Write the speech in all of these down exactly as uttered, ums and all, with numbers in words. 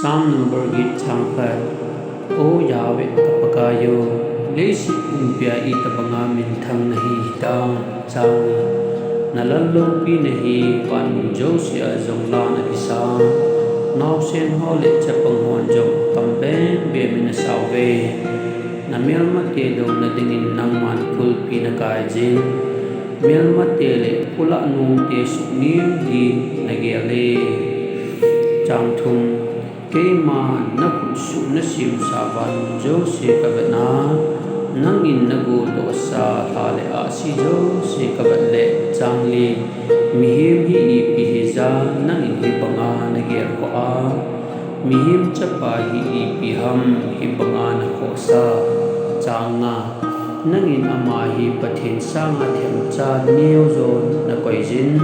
Psalm number get chang khat. O Yahweh ka Pakaiyu, leiset pumpia itobanga minthang nahi hitam. Chang ni. Nalal loupina hi vanmun jousea jong lan akisang. Naosen ho le chapang hon jong kam bem bem in asauve. Namelmate douna dingin nangman kulpi nakaijin. Melmate le pula nungte suknim din nagel e. Chang thum. Keiman nakhutsuh nasemsa vanmun jouse kavetna, nangin nagoldohsa lha le ahsi jouse kavet le. Chang li. Mihem hi ipi hija, nangin hibanga nagelkhoh a, mihem chapa hi ipi ham hibanga nakhohsa. Chang nga. Nangin ama hi Pathen sanga themcha neojon nakoijin.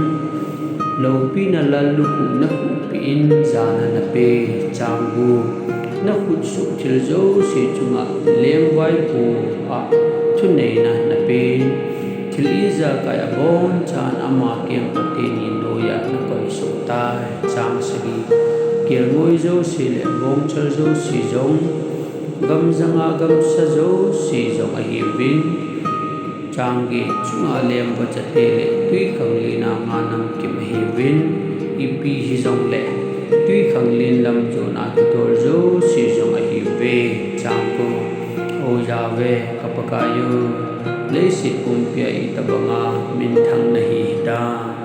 Loupina lallukhuh nakhuhpeh in jana napen. Chang gup. Nakhutsuh thil jouse chunga lengvaipo a thuneina napen. Thil ijakai abonchan ama kengpateni noiya nakoisoh tai. Chang sagi. Kelngoi jouse le bongchal jouse jong, gamjanga gamsa jouse jong ahiuvin. Chang get. Chunga lemvachate le twikhanglen a nga namkim ahiuvin. Ipi hijongle twikhanglen lam jona kidol jouse jong ahiuve. Chang ko. O Yahweh ka Pakaiyu, leiset pumpia itobanga minthang nahi hitam.